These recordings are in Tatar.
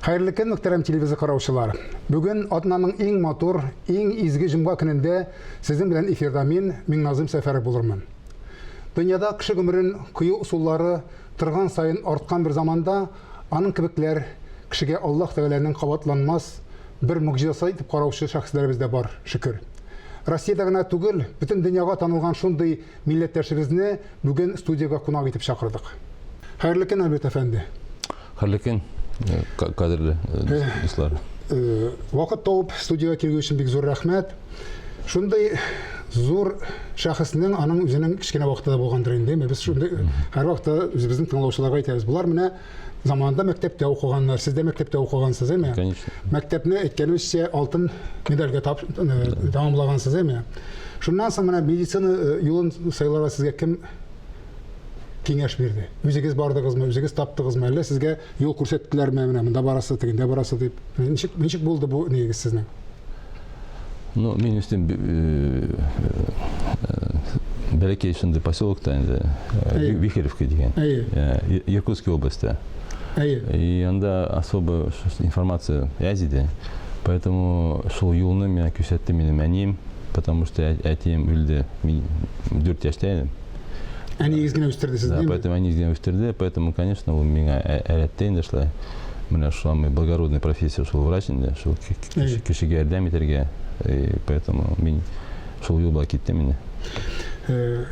Хәерле көн, мөхтәрәм телевизор караучылар. Бүген атнаның иң матур, иң изге җомга көнендә сезнең белән эфирда мин, Миңназым Сәфәров булырмын. Дөньяда кеше гомерен кыю ысуллары торган саен арткан бер заманда аның кебекләр кешегә Аллаһ Тәгаләнең кабатланмас бер могҗизасы итеп караучы шәхесләребез дә бар, шөкер. Россиядә генә түгел, бөтен дөньяга танылган шундый милләттәшебезне бүген студиягә кунак итеп чакырдык. Хәерле көн, Альберт әфәнде. Хәерле көн, кадерле дуслар. Вакыт табып студиягә килү өчен бик зур рәхмәт. Шундый зур шәхеснең аның үзенең кечкенә вакыты да булгандыр инде. Без шундый һәрвакытта үзебезнең тыңлаучыларга әйтәбез. Болар менә заманында мәктәптә укыганнар. Сез дә мәктәптә укыгансыз, әйме? Конечно. Мәктәпне әйткәнебезчә алтын медальгә тап тәмамлагансыз, әйме? Шуннан соң менә медицина юлын сайларга сезгә кем киңәш бирде? Үзегез бардыгызмы, үзегез таптыгызмы, әллә сезгә юл күрсәттеләрме, менә монда барасы, тегендә барасы дип? Ничек, ничек булды бу нигез сезнең? Ну, мин үстем бәләкәй шундый поселокта инде, Вихревка дигән. Иркутский областьта. И анда особо информация әз иде. Поэтому шул юлны миңа күрсәтте минем әнием, потому что әтием үлде, мин 4 яшьтә идем. Әниегез генә үстерде сезне? Да, поэтому әниегез генә үстерде, поэтому, конечно, ул миңа өйрәтте инде шулай. Менә шул благородный профессия шул врач инде, шул кешегә ярдәм итәргә, и поэтому мин шул юлга киттем инде.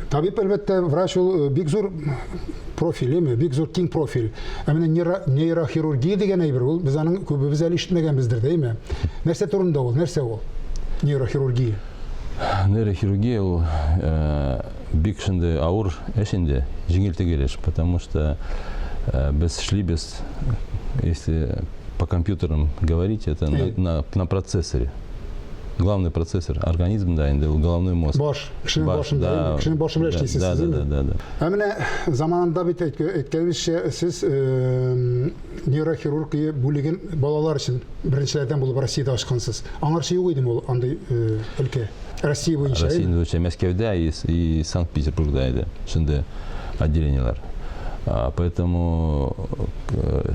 Табиб, әлбәттә, врач ул бик зур профиль, әйме? Бик зур киң профиль. Ә менә нейрохирургия дигән әйбер, ул без аның күбебез әле ишетмәгәнбездер, әйме? Нәрсә турында ул? Нәрсә ул? Нейрохирургия. Нейрохирургия ул бик шундый авыр эш инде, җиңел түгел эш, потому что без эшлибез, если по компьютерам говорить, это на процессоре. Главный процессор организмда инде ул головной мозг. Баш, кешенең башында, да, кешенең башы белән эшлисез да, да, да, да. Ә менә заманында бит әйткәнебезчә, сез нейрохирургия бүлеген балалар өчен беренчеләрдән булып Россиядә ачкансыз. Аңарчы юк идеме ул андый өлкә? Россия буенча. Россия буенча Мәскәүдә и Санкт-Петербургда иде шундый отделениеләр. Поэтому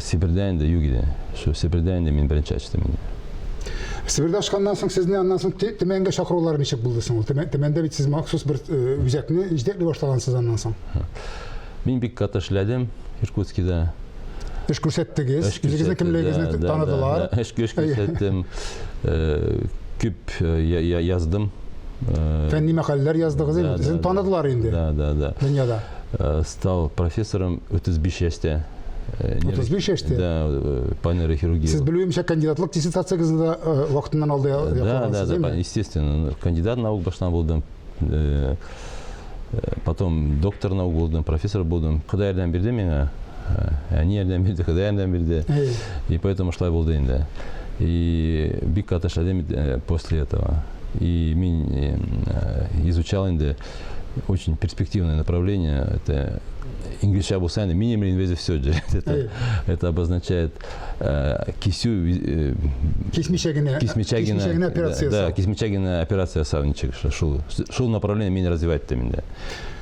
Себердә инде юк иде. Шу Себердә инде мин беренче ачтым инде. Себердә ачканнан соң сезне аннан соң Төмәнгә чакырулар ничек булды соң ул? Төмәндә бит сез махсус бер үзәкне җитәкли башлагансыз аннан соң. Мин бик каты эшләдем Иркутскида. Эш күрсәттегез, үзегезнең кемлегегезне таныдылар. Эш күрсәттем. Күп яздым. Фәнни мәкаләләр яздыгыз инде. Сезне таныдылар инде. Да, да, да. Дөньяда. Стал профессором 35 яшьтә. 35 яшьтә? Да, по нейрохирургии. Сез белүемчә, кандидатлык диссертацияңезне дә вакытыннан алда яклагансыз, Да, да, да, естественно. Кандидат наук баштан булдым. Потом доктор наук булдым, профессор булдым. Ходай ярдәм бирде миңа. Әни ярдәм бирде, Ходай ярдәм бирде. И поэтому шулай булды инде. И бик каты эшләдем после этого. И мин изучал инде очень перспективное направление. Это инглизчә булса инде minimally invasive surgery. Это обозначает кисү кисмичә генә кисмичә генә операция да, кисмичә генә операция ясау ничек шул шул направление мин развивать иттем инде.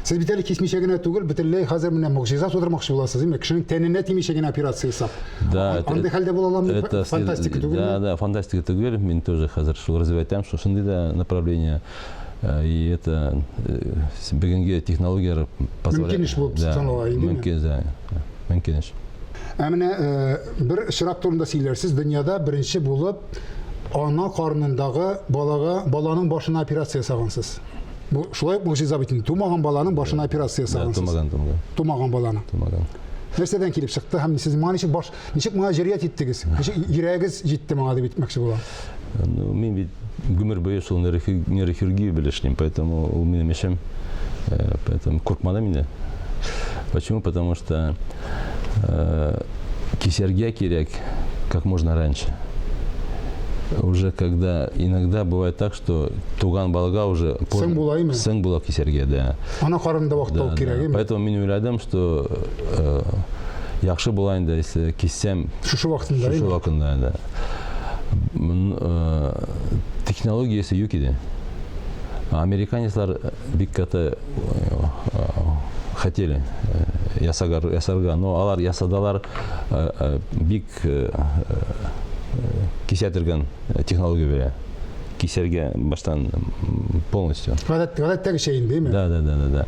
Сез бит әле кисмичә генә түгел, бөтенләй хәзер менә могҗиза тудырмакчы буласыз, димәк, кешенең тәненә тимичә генә операция ясап. Да, андый хәлдә була аламы? Фантастика түгел. Да, да, фантастика түгел. Мин тоже хәзер шул развивать итәм, шушындый да направление. И это бүгенге технологияләр позволяет. Мөмкин эш булып санала инде. Мөмкин, да. Мөмкин эш. Ә менә бер очрак турында сөйләрсез, дөньяда беренче булып ана карынындагы балага баланың башына операция ясагансыз. Бу шулай ук могҗиза бит инде. Тумаган баланың башына операция ясагансыз. Тумаган, тумаган. Тумаган баланы. Тумаган. Нәрсәдән килеп чыкты һәм сез моңа ничек баш, ничек моңа җөрьәт иттегез? Ничек йөрәгегез җитте моңа дип әйтмәкче булам. Ну, мин бит гомер буе шул нейрохирургия белән эшлим, поэтому ул минем эшем, поэтому куркмадым инде. Почему? Потому что кисәргә кирәк как можно раньше. Уже когда иногда бывает так, что туган балага уже соң була име? Соң була кисәргә, да. Ана карынында вакытта ук кирәк, име? Поэтому мин уйладым, что яхшы була инде, если киссәм. Шушы вакытында, Шушы вакытында, да. Технологиясе юк иде. Американецлар бик каты хотели ясагар, ясарга. Но алар ясадалар бик кисә торган технология бирә. Кисәргә баштан полностью. Гадәт, гадәттәгечә инде, әйме? Да, да, да, да, да.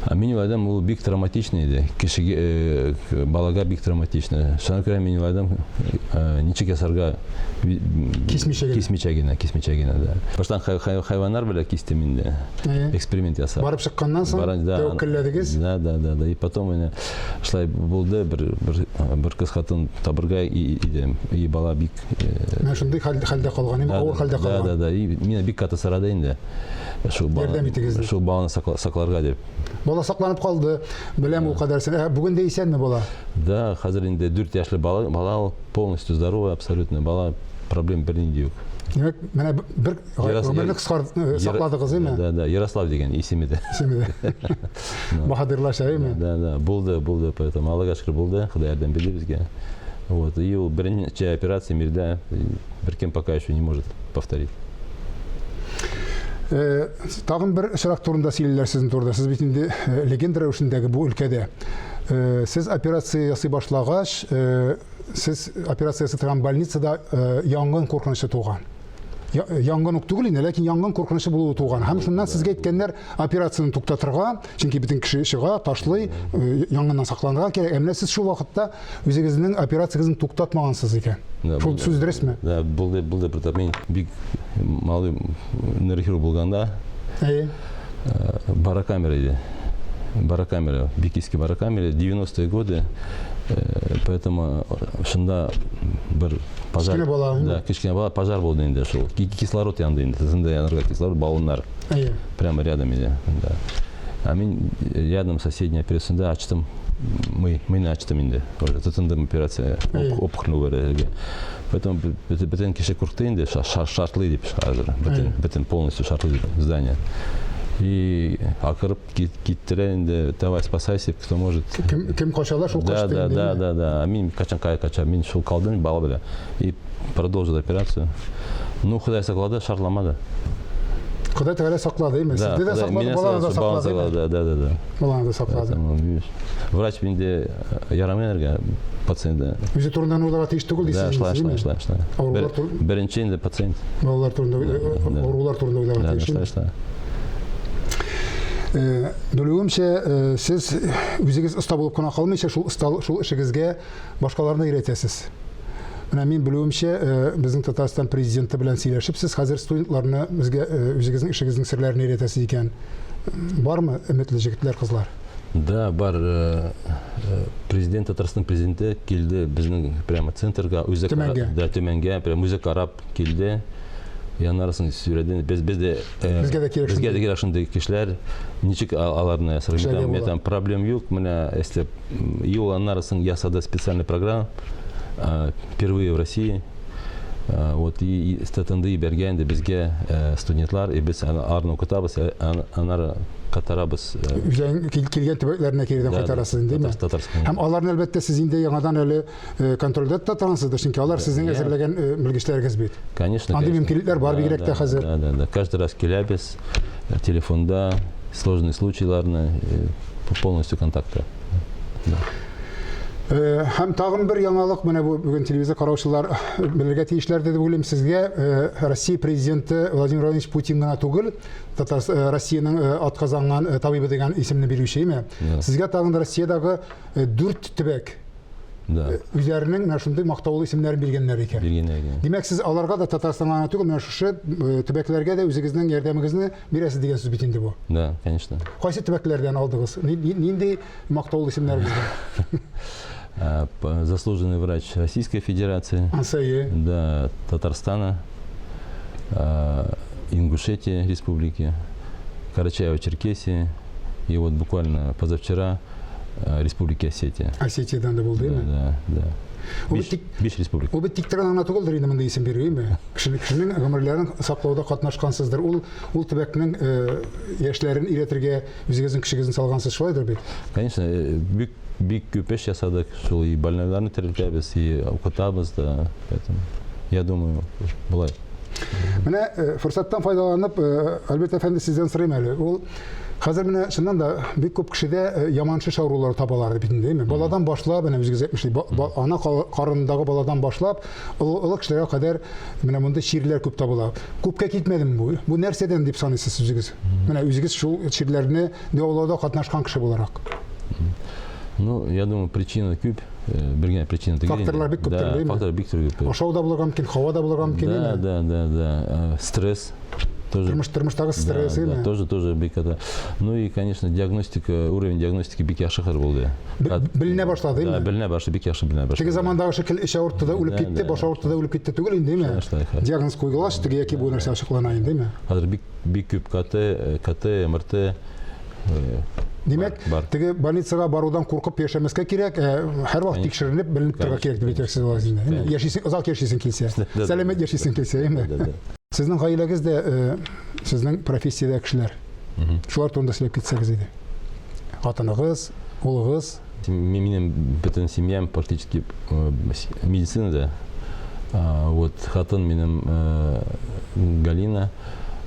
А мин уйладым, ул бик травматичный иде. Кешегә, балага бик травматичный. Шуңа күрә мин уйладым, ничек ясарга кисмичә генә. Кисмичә генә, кисмичә генә, да. Баштан хайваннар белән кистем инде. Эксперимент ясап. Барып чыкканнан соң тәвәккәлләдегез? Да, да, да, да. И потом менә шулай булды, бер бер бер кыз хатын табырга иде. И бала бик Менә шундый хәлдә калган, инде авыр хәлдә калган. Да, да, да. И мине бик каты сорады инде. Шул баланы, Ярдәм итегез дип. Шул баланы сакларга дип. Бала сакланып калды. Беләм ул кадәрсен. Ә бүген дә исәнме бала? Да, хәзер инде 4 яшьле бала, бала ул полностью здоровый абсолютно. Бала проблем бернинди юк. Димәк, менә бер гомерлек сакладыгыз, әйме? Да, да, Ярослав дигән исеме дә. Исеме дә. Баһадирларча, әйме? Да, да, булды, булды, поэтому Аллага шөкер булды, Ходай ярдәм бирде безгә. Вот, и ул беренче операция мирдә беркем пока еще не может повторить. Тагын бер очрак турында сөйлиләр сезнең турында. Сез бит инде легенда рәвешендәге бу өлкәдә. Сез операция ясый башлагач, сез операция ясый торган больницада янгын куркынычы туган. Янгын ук түгел инде, ләкин янгын куркынычы булуы туган. Һәм шуннан сезгә әйткәннәр операцияне туктатырга, чөнки бөтен кеше чыга, ташлый, янгыннан сакланырга кирәк. Ә менә сез шул вакытта үзегезнең операциягезне туктатмагансыз икән. Шул сүз дөресме? Да, булды, булды, мин бик малый нейрохирург булганда. Әйе. Барокамера иде. Барокамера, бик иске барокамера, 90-е годы. Поэтому шунда бер пожар. Кечкенә бала. Да, кечкенә бала пожар булды инде шул. Кислород янды инде. Тызында янырга кислород баллоннар. Әйе. Прямо рядом иде. Да. А мин рядом соседняя операционда ачтым. Мы ачтым инде. Тотындым операция опухольный үгәрергә. Поэтому бөтен кеше куркты инде, шартлый дип хәзер. Бөтен, бөтен полностью шартлый дип здание. И акырып киттерә инде, давай спасайся, кто может. Кем, кем качала, шул качты да, да, да, да. А мин качан кая кача, мин шул калдым, бала белән. И продолжил операцию. Ну, Ходай саклады, шартламады. Ходай Тәгалә саклады, әйме? Сезне дә саклады, баланы да саклады. Да, да, да, да. Баланы да саклады. Врач минде ярамый әлгә пациентны. Үзе турында уйларга тиеш түгел дисез. Да, шулай, шулай, шулай, шулай. Авырулар Беренче инде пациент. Балалар турында, авырулар турында уйларга тиеш. Да, шулай, шулай. Белүемчә, сез үзегез оста булып кына калмыйча, шул оста, шул эшегезгә башкаларны өйрәтәсез. Менә мин белүемчә, безнең Татарстан президенты белән сөйләшеп, сез хәзер студентларны безгә үзегезнең эшегезнең серләрен өйрәтәсез икән. Бармы өметле җегетләр, кызлар? Да, бар. Президент, Татарстан президенты килде безнең прямо центрга, үзе Төмәнгә. Да, Төмәнгә, прямо үзе карап килде. Яннарысын сөйләде. Без без дә безгә дә кирәк. Безгә дә кирәк шундый кешеләр. Ничек аларны ясарга? Мен там проблем юк. Менә если юл аннарысын ясады специальная программа впервые в России. Вот и статынды ибәргән инде безгә студентлар, и без аларны укытабыз, аннары кайтарабыз. Үзләренең килгән төбәкләренә киредән кайтарасыз инде, әйме? Татарстан. Һәм аларны әлбәттә сез инде яңадан әле контрольдә тота торгансыздыр, чөнки алар сезнең әзерләгән белгечләрегез бит. Конечно. Андый мөмкинлекләр бар бигрәк тә хәзер. Да, да, да. Каждый раз киләбез, телефонда сложные случайларны полностью контакта. Да. Һәм тагын бер яңалык, менә бу бүген телевизор караучылар белергә тиешләр дип уйлыйм. Сезгә Россия президенты Владимир Владимирович Путин гына түгел, Татар Россиянең атказанган табибы дигән исемне бирүче, әйме? Сезгә тагын Россиядәге 4 төбәк үзләренең менә шундый мактаулы исемнәрен биргәннәр икән. Биргәннәр икән. Димәк, сез аларга да Татарстанга гына түгел, менә шушы төбәкләргә дә үзегезнең ярдәмегезне бирәсез дигән сүз бит инде бу. Да, конечно. Кайсы төбәкләрдән алдыгыз? Нинди мактаулы исемнәр безгә? Заслуженный врач Российской Федерации. Ансае. Да, Татарстана, Ингушетии Республики, Карачаево-Черкесии. И вот буквально позавчера Республики Осетия. Осетиядан да булды, әйме? Да, да. Биш республика. Ул бит тик торган гына түгелдер инде монда исем бирү, әйме? Кешенең гомерләрен саклауда катнашкансыздыр. Ул ул төбәкнең яшьләрен өйрәтергә үзегезнең көчегезне салгансыз, шулайдыр бит? Конечно, бик бик күп эш ясадык. Шул и больнойларны терелтәбез, и укытабыз да. Поэтому, я думаю, болай. Менә э, форсаттан файдаланып, э, Альберт әфәнде, сездән сорыйм әле. Ул хәзер менә чыннан да бик күп кешедә э, яман шеш авырулары табалар бит инде, әйме? Баладан башлап, менә үзегез әйтмешли, ана карынындагы баладан башлап, олы кешеләргә кадәр менә мондый чирләр күп табыла. Күпкә китмәдеме бу? Бу нәрсәдән дип саныйсыз үзегез? Менә үзегез шул чирләрне дәвалауда катнашкан кеше буларак. Ну, я думаю, причина күп. Э, бер генә причина түгел. Факторлар бик күп төрле, факторлар бик төрле. Ашау да булырга мөмкин, һава да булырга мөмкин. Да, да, да, да. Э, стресс тоже. Тормыш, тормыштагы стресс, да, да, тоже, тоже бик это. Ну и, конечно, диагностика, уровень диагностики бик яхшы хәзер булды. Беленә башлады, Да, беленә башлады, бик яхшы беленә башлады. Теге замандагы шикелле эч авыртты да үлеп китте, баш авыртты да үлеп китте түгел инде, әйме? Диагноз куйгылач, теге яки бу нәрсә ачыклана инде, әйме? Хәзер бик бик күп КТ, КТ, МРТ. Димәк, теге больницага барудан куркып яшәмәскә кирәк, һәрвакыт тикшеренеп, беленеп торырга кирәк дип әйтәсез алай инде. Яшисең, озак яшисең килсә, сәламәт яшисең килсә, әйме? Сезнең гаиләгез дә сезнең профессиядә кешеләр. Шулар турында сөйләп китсәгез иде. Хатыныгыз, улыгыз. Минем бөтен семьям практически медицинада. Вот хатын минем Галина,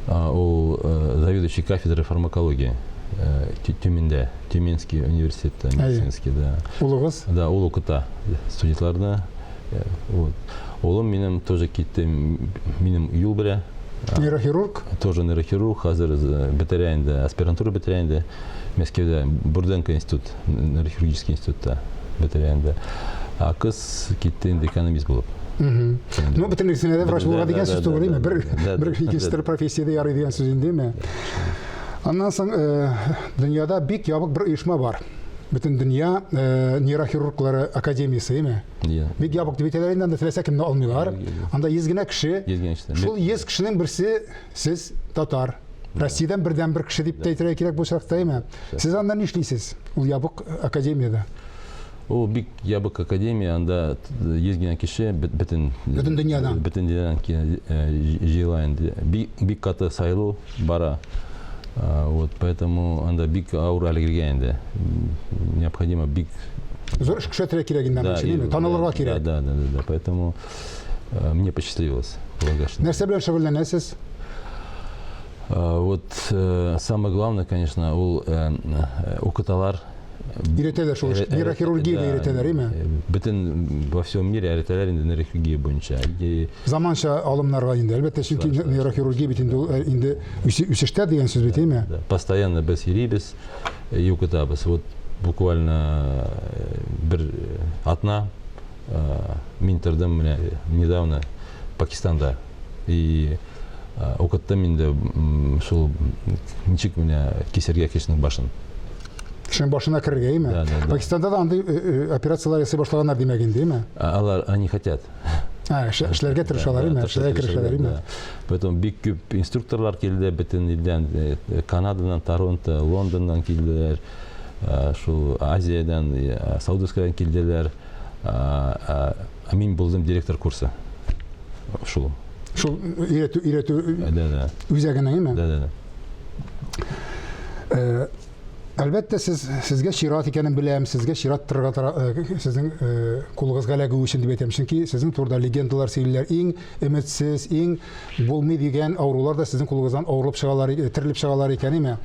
ул заведующий кафедрой фармакологии Тюмендә, Тюменский университетта, медицинский, да. Улыгыз? Да, ул укыта студентларны. Вот. Улым минем тоже китте, минем юл белә. Нейрохирург? Тоже нейрохирург, хәзер бетерә инде, аспирантура бетерә инде. Мәскәүдә Бурденко институт, нейрохирургический институтта бетерә инде. Ә кыз китте инде экономист булып. Ну, бөтен икесенә дә врач булырга дигән сүз түгел, әйме? Бер бер икенче төрле профессиядә ярый дигән сүз инде, әйме? Аннан соң э, дөньяда бик ябык бер оешма бар. Бөтен дөнья э, нейрохирурглары академиясе, әйме? Бик ябык дип әйтәләр инде, анда теләсә кемне алмыйлар. Анда 100 генә кеше. 100 генә кеше. Шул 100 кешенең берсе сез татар. Россиядән бердән бер кеше дип тә әйтергә кирәк бу очракта, әйме? Сез анда нишлисез? Ул ябык академиядә. Ул бик ябык академия, анда 100 генә кеше бөтен бөтен дөньядан. Бөтен дөньядан җыела инде. Бик бик каты сайлау бара. Вот, поэтому анда бик авыр әлегергә инде. Необходимо бик зур эш күрсәтергә кирәк инде аның өчен, танылырга кирәк. Да, да, да, да. Поэтому мне посчастливилось. Нәрсә белән шөгыльләнәсез? Вот самое главное, конечно, ул укыталар. Өйрәтәләр шул нейрохирургиягә өйрәтәләр, әйме? Бөтен во всем мире өйрәтәләр инде нейрохирургия буенча. Заманча алымнарга инде, әлбәттә, чөнки нейрохирургия бит инде ул инде үсештә дигән сүз бит, әйме? Постоянно без йөрибез и укытабыз. Вот буквально бер атна мин тордым менә недавно Пакистанда. И укыттым инде шул ничек менә кисәргә кешенең башын. Кешенең башына керергә, әйме? Да, да, да. Пакистанда да андый операцияләр ясый башлаганнар димәк инде, әйме? Алар, они хотят. А, эшләргә тырышалар, әйме? Эшләргә керешәләр, әйме? Поэтому бик күп инструкторлар килде бөтен илдән, Канададан, Торонто, Лондоннан килделәр, шул Азиядән, Саудовскаядан килделәр. Мин булдым директор курсы. Шул. Шул өйрәтү, өйрәтү да, да. үзәгенең, әйме? Да, да, да. Э, әлбәттә, сез сезгә чират икәнен беләм, сезгә чират торырга тора, э, сезнең э, кулыгызга эләгү өчен дип әйтәм. Чөнки сезнең турыда легендалар сөйлиләр. Иң өметсез, иң булмый дигән авырулар да сезнең кулыгыздан авырылып чыгалар, терелеп чыгалар икән, әйме?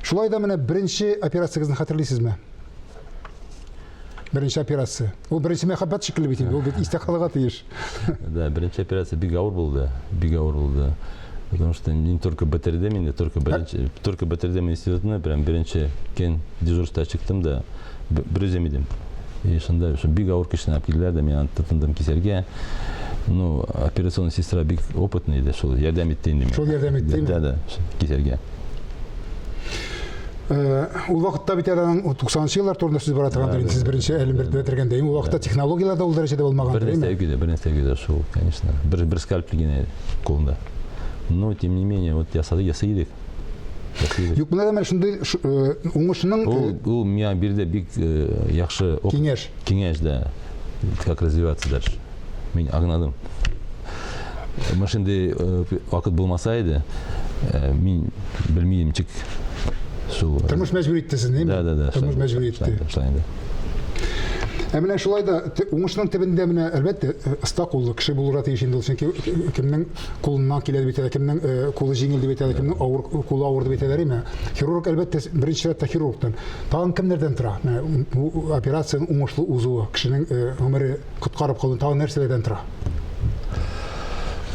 Шулай да менә беренче операциягезне хәтерлисезме? Беренче операция. Ул беренче мәхәббәт шикелле бит инде, ул бит истә калырга тиеш. Да, беренче операция бик авыр булды, бик авыр булды. Потому что не только бетердем инде, только беренче, только бетердем институтны, прям беренче көн дежурство чыктым да, бер үзем идем. И шунда шул бик авыр кешене алып килделәр дә, мин аны тотындым кисәргә. Ну, операционная сестра бик опытный иде, шул ярдәм итте инде миңа. Шул ярдәм итте, Да, да, кисәргә. Э, ул вакытта бит әле аның 90 еллар турында сүз бара торгандыр инде, сез беренче әле бер бетергәндә. Ул вакытта технологияләр дә ул дәрәҗәдә булмагандыр, Бер нәрсә юк иде, бер нәрсә юк иде шул, конечно. Бер бер скальпель генә кулында. Но тем не менее, вот ясады, ясый идек. Юк, менә менә шундый э, уңышының ул э, ул миңа бирде бик яхшы киңәш. Киңәш, да. Как развиваться дальше. Мин аңладым. Машинды вакыт булмаса иде, мин белмим ничек шул. Тормыш мәҗбүр итте сезне, Да, да, да. Тормыш мәҗбүр итте. Шулай инде. Ә менә шулай да уңышның төбендә менә, әлбәттә, оста куллы кеше булырга тиеш инде ул, чөнки кемнең кулыннан килә дип әйтәләр, кемнең кулы җиңел дип әйтәләр, кемнең авыр кулы авыр дип әйтәләр, әйме? Хирург, әлбәттә, беренче чиратта хирургтан. Тагын кемнәрдән тора? Менә бу операциянең уңышлы узуы, кешенең гомере коткарып калу тагын нәрсәләрдән тора?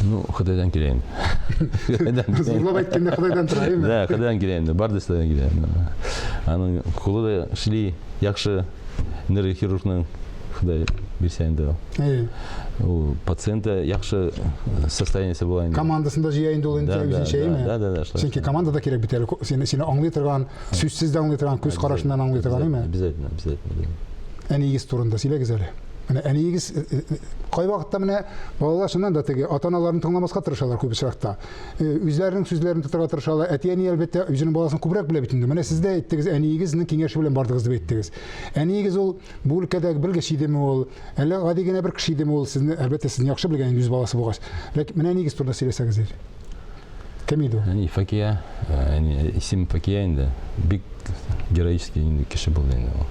Ну, Ходайдан килә инде. Зурлап әйткәндә Ходайдан тора, әйме? Да, Ходайдан килә инде, бар да Ходайдан килә. Аның кулы да эшли яхшы. Нейрохирургның Ходай бирсә инде ул. Әйе. Ул пациент та яхшы состояниесе була инде. Командасын да җыя инде ул инде үзенчә, әйеме? Да, да, да, шулай. Чөнки команда да кирәк бит әле. Сине сине аңлый торган, сүзсез дә аңлый торган, күз карашыннан аңлый торган, әйеме? Обязательно, обязательно. Әниегез турында сөйләгез әле. Менә әниегез э, э, э, кайвакытта менә балалар чыннан да теге ата-аналарын тыңламаска тырышалар күп очракта. Үзләренең сүзләрен тотарга тырышалар. Әти-әни, әлбәттә, үзенең баласын күбрәк белә бит инде. Менә сез дә әйттегез, әниегезнең киңәше белән бардыгыз дип әйттегез. Әниегез ул бу өлкәдәге белгеч идеме ул, әллә гади генә бер кеше идеме ул, сезне, әлбәттә, сезне яхшы белгән инде үз баласы булгач. Ләкин менә әниегез турында сөйләсәгез иде. Кем иде ул? Әни Факия, әни исем Факия инде. Бик героический инде кеше булды инде ул.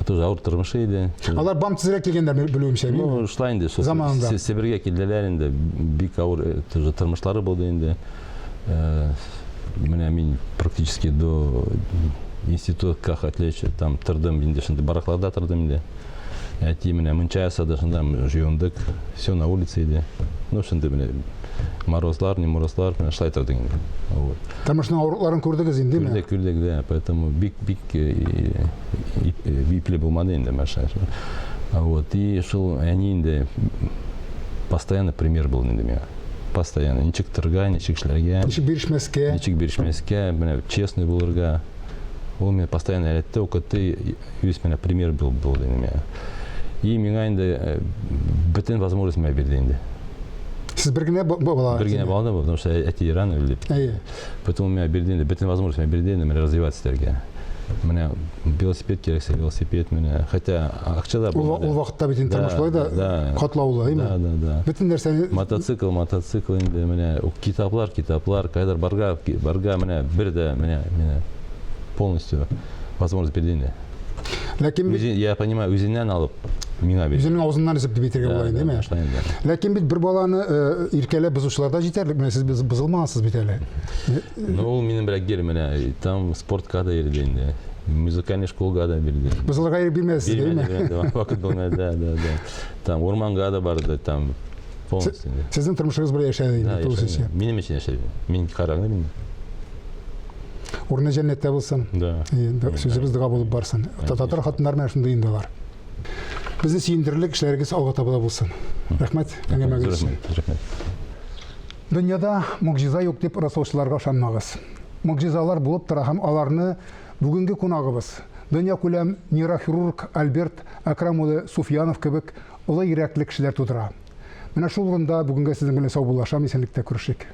Тоже авыр тормышы иде. Алар бам тизрәк килгәннәр, белүемчә, Ну, шулай инде. Заманында. Себергә килделәр инде. Бик авыр э, тоже тормышлары булды инде. Э, менә мин практически до институтка хәтле там тордым инде, шунда баракларда тордым инде. Әти менә мунча ясады, шунда жуындык. Все на улице иде. Ну, шунда менә морозлар, не морозлар, менә шулай тордык инде. Вот. Тормышның авырлыкларын күрдегез инде, Күрдек, күрдек, да. Поэтому бик-бик э, ипле булмады инде машина. Вот. И шул әни инде постоянно пример булды инде миңа. Постоянно. Ничек торырга, ничек эшләргә. Ничек бирешмәскә. Ничек бирешмәскә, менә честный булырга. Ул мине постоянно өйрәтте, укытты, үз менә пример был, булды инде миңа. И миңа инде э, бөтен возможность миңа бирде инде. Сез бер генә бала? Бер генә бала да, потому что әти рано үлде. Әйе. Поэтому миңа бирде инде, бөтен возможность миңа бирде инде, менә развиваться итәргә. Менә велосипед кирәксә, велосипед менә. Хотя акча да булмады. Ул вакытта бит инде тормыш болай да катлаулы, әйме? Да, да, да. Бөтен нәрсәне Мотоцикл, мотоцикл инде менә китаплар, китаплар, кайдыр барга, барга менә бер дә менә менә полностью возможность бирде инде. Ләкин бит я понимаю, үзеннән алып миңа бирде. Үзенең авызыннан өзеп дип әйтергә була инде, әйме? Ләкин бит бер баланы э, иркәләп бозучылар да җитәрлек. Менә сез бозылмагансыз бит әле. Ну, ул минем белән гел менә там спортка да йөрде инде. Музыкальный школга да бирде. Бозылырга ирек бирмәде сезгә, әйме? Вакыт булмады, да, да, да. Там урманга да барды, там полностью. Сезнең тормышыгыз белән яшәде инде, тулысынча. Минем өчен яшәде. Мин караган идем. Урыны җәннәттә булсын. Да. Сүзебез дога булып барсын. Татар хатыннары менә шундый инде алар. Безне сөендерерлек эшләрегез алга таба да булсын. Рәхмәт әңгәмәгез өчен. Рәхмәт. Дөньяда могҗиза юк дип раслаучыларга ышанмагыз. Могҗизалар булып тора һәм аларны бүгенге кунагыбыз, дөньякүләм нейрохирург Альберт Әкрам улы Суфиянов кебек олы йөрәкле кешеләр тудыра. Менә шул урында бүгенгә сезнең белән саубуллашам, исәнлектә күрешик.